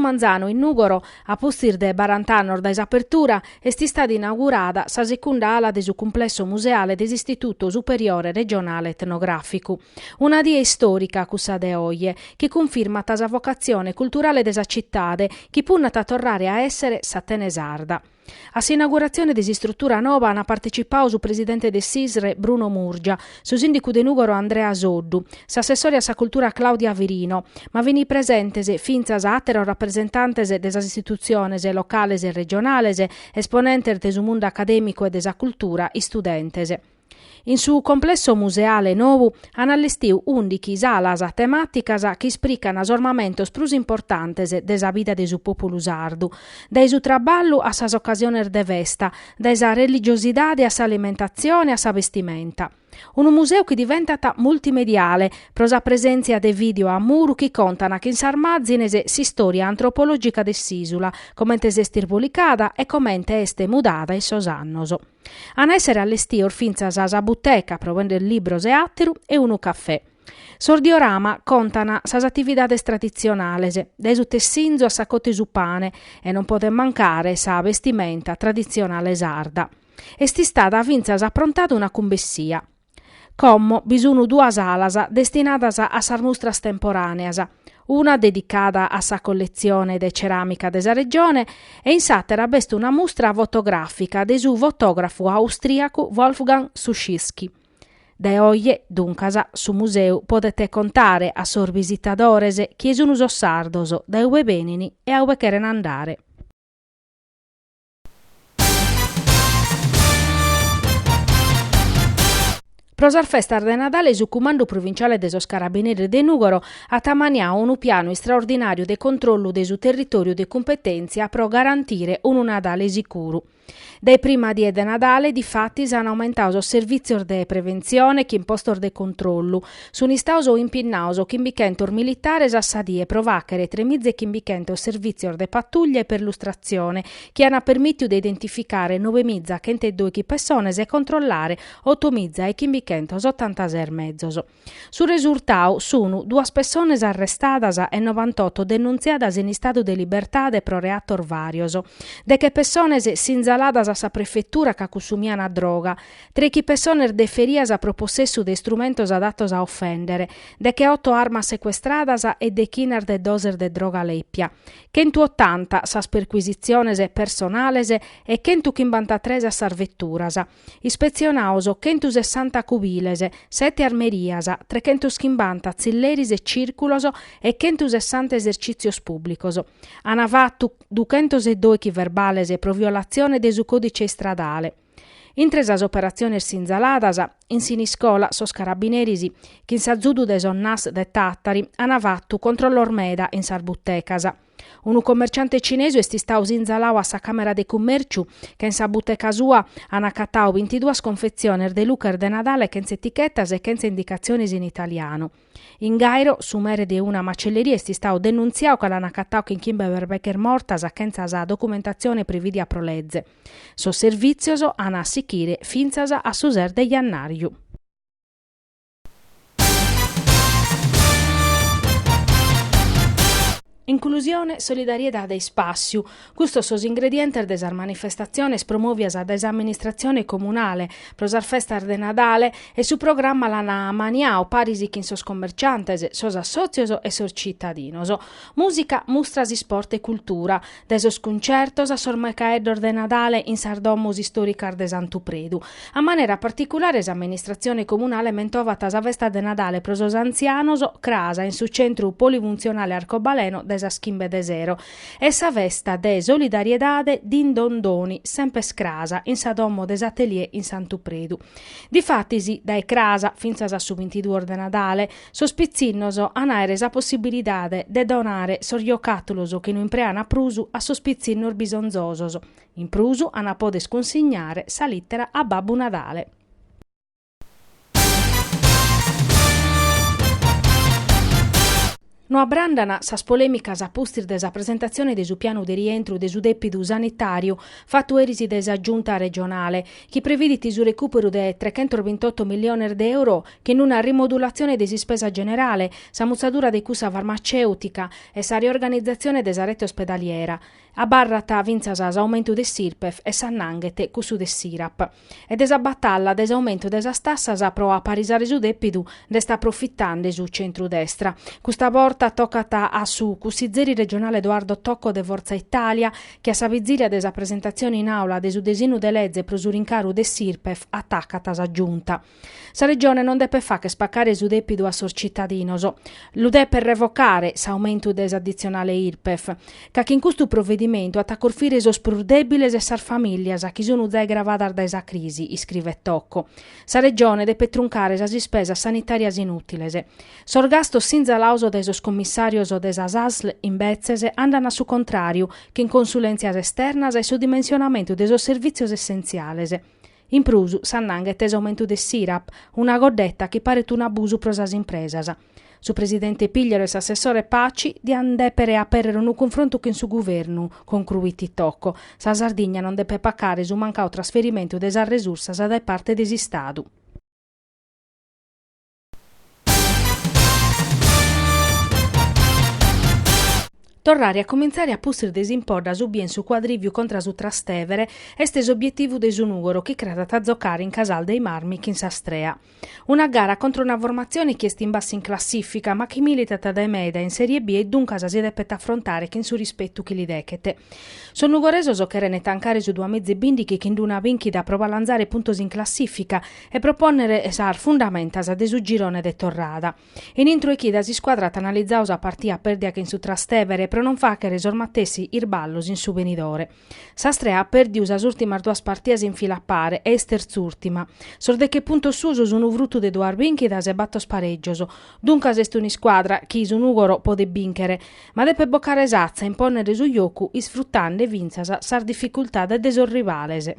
manzanu in Nùgoro, a pustis de barant'annos dae s'apertura, est istada inaugurada sa secunda ala de su cumplesso museale de s'Istituto Superiore Regionale Etnogràficu. Una die istòrica cussa de oje, chi cunfirmat sa vocatzione culturale de sa citade, chi punnat a torrare a èssere s'Atene sarda. A s'inauguratzione de s'istrutura noba ant partecipadu su presidente de s'ISRE Bruno Murgia, su sìndicu de Nùgoro Andrea Soddu, s'assessore a sa cultura Claudia Firino, ma fin presentes fintzas àteros rapresentantes de sas istitutziones locales e regionales, esponentes de su mundu acadèmicu e de sa cultura, istudentes. In su complesso museale nou an allestiu ùndichi salas temàticas chi isprican sos mamentos prus importantes de sa vida de su pòpulu sardu, dae su traballu a sas ocasiones de festa, dae sa religiosidade a s'alimentatzione a sa bestimenta. Unu museu chi diventat multimediale pro sa presèntzia de vìdeo a muru chi contan chin sas màzines s'istòria antropològica de s'ìsula, comente s'est irbolicada e comente est mudada in sos annos. An a èssere allestios fintzas sa buteca pro bender libros e àteru e unu cafè. Sos diorama contan sas atividades traditzionales, dae su tessinzu a sa cota 'e su pane, e non podet mancare sa bestimenta traditzionale sarda. Est istada fintzas aprontada una cumbessia. Como bi sun duas alas destinadas a sas mustras temporàneas, una dedicada a sa colletzione de ceràmica de sa regione e in s'àtera b'est una mustra fotogràfica de su fotògrafu austrìacu Wolfgang Suschitzky. Dae oje, duncas, su museu podet contare a sos bisitadores chie sun sos sardos, dae ue benin e a ue cheren andare. Pro sas festas de Nadale su Cumandu Provinciale de sos Carabineris de Nùgoro at ammaniadu unu pianu istraordinàriu de controllu de su territòriu de cumpetèntzia pro garantire unu Nadale sicuru. Dae prima die de Nadale, difatis, an aumentadu sos servìtzios de preventzione chin postos de controllu. Sun istados impinnados chimbichentos militares a sa die pro fàghere tremiza e chimbichentos servìtzios de patuglia e perlustratzione chi an permìtidu de identificare novemiza chentedòighi pessones e controllare otomiza e chimbichentos otantases mezos. Su resurtadu sun duas pessones arrestadas e novantoto denuntziadas in istadu de libertade pro reatos vàrios, deche pessones sinzaladas a sa prefetura ca cussumian droga, trèichi pessones deferias pro possessu de istrumentos adatos a ofèndere, decheoto armas secuestradas e dechinas de doses de droga lèpia, chentuotanta sas percuisitziones personales e chentuchimbantatres a sas veturas. Ispetzionados chentusessanta cubiles, sete armerias, trechentuschimbanta tzilleris e cìrculos e chentusessanta esercìtzios pùblicos. An fatu duchentosdòichi verbales pro violatzione de su còdice istradale. Intre sas operatziones sinzaladas, in Siniscola sos carabineris, chin s'azudu de sos NAS de Tàtari, an fatu controllos meda in sas butecas. Unu commerciante cinesu est istadu sinzaladu a sa Càmera de Cummèrciu ca in sa buteca sua an acatadu bintiduas confetziones de luches de Nadale chentza etichetas e chentza indicatziones in italianu. In Gairo su mere de una macelleria est istadu denuntziadu ca l'an acatadu chin chimbe berbeghes mortas chentza sa documentatzione prevìdia pro leze. Sos servìtzios an a sichire fintzas a su ses de jannàriu. Inclusione, solidariedade e ispàssiu, custos sos ingredientes de sas manifestatziones promòvias dae s'amministratzione comunale pro sas festas de Nadale e su programma l'an ammaniadu paris chin sos commerciantes, sos assòtzios e sos citadinos. Mùsica, mustras, isport e cultura, dae sos cuncertos a sos mercaeddos de Nadale in sas domos istòricas de Santu Predu. A manera particulare s'amministratzione comunale mentovat sa festa de Nadale pro sos antzianos cras in su centru polifuntzionale Arcobaleno dae sas chimbe de sero e sa festa de solidariedade Din Don Doni semper cras in sa domo de s'atelier in Santu Predu. Difatis dae cras fintzas a su bintiduos de Nadale Sos pitzinnos an àere sa possibilidade de donare sos giocàtulos chi no imprean prus a sos pitzinnos bisonzosos. In prus an a poder cunsignare sa lìtera a Babbu Nadale. No abrandana sas polèmicas a pustis de sa presentatzione de su pianu de rientru de su dèpidu sanitàriu fatu eris dae sa Giunta regionale, chi previdit su recùperu de trechentos milliones de euro chin una rimodulatzione de s'ispesa generale, sa mutzadura de cussa farmacèutica e sa riorganizatzione de sa rete ospedaliera. Abarrat fintzas s'aumentu de s'Irpef e s'annanghet cussu de s'Irap. E de sa batalla de s'aumentu de sas tassas pro aparisare su dèpidu nd'est aprofitende su centru-destra. Custa borta tocat a su cussizeri regionale Edoardo Tocco de Forza Italia, chi a sa vizìlia de sa presentatzione in àula de su desinnu de leze pro su rincaru de s'Irpef atacat sa Giunta. Sa Regione non depet fagher pacare su dèpidu a sos citadinos. Lu depet revocare s'aumentu de s'additzionale Irpef, ca chin custu provedimentu at a corfire sos prus dèbiles e sas famìlias chi sun zai gravadas dae sa crisi, iscrivet Tocco. Sa Regione depet truncare sas ispesas sanitàrias inùtiles. Sos gastos sinzalados dae sos commissàrios de sas Asl, imbetzes, andan a su contràriu, chin consulèntzias esternas e su dimensionamentu de sos servìtzios essentziales. In prus s'annanghet s'aumentu de s'Irap, una goddeta chi paret un'abusu pro sas impresas. Su presidente Pigliaru e s'assessore Paci diant dèpere apèrrere unu cunfrontu chin su guvernu, concruit Tocco. Sa Sardigna non depet pacare su mancadu trasferimentu de sas resursas dae parte de s'Istadu. Torrare a comintzare a pustis de s'impodda subia in su cuadrìviu contra su Trastevere est s'obietivu de su Nùgoro chi cras at a zocare in Casal dei Marmi chin s'Astrea. Una gara contra una formatzione chi est in bassu in classìfica ma chi militat dae meda in Serie B e duncas si depet afrontare chin su rispetu chi li dechet. Sos nugoresos cherent tancare su duamiza e bìndighi chin una bìnchida pro balanzare puntos in classìfica e pro pònnere sas fundamentas de su girone de torrada. In intro 'e chida s'iscuadra at analizadu sa partida pèrdia chin su Trastevere pro non fàghere sos matessi irballos in su benidore. S'Astrea at pèrdidu sas ùrtimas duas partidas in fila a pare e est tertzùrtima. Sos deche puntos suos sunt frutu de duas bìnchidas e bator parègios. Duncas est un'iscuadra chi su Nùgoro podet bìnchere, ma depet bocare s'atza e impònnere su jocu isfrutende fintzas sas dificultades de sos rivales.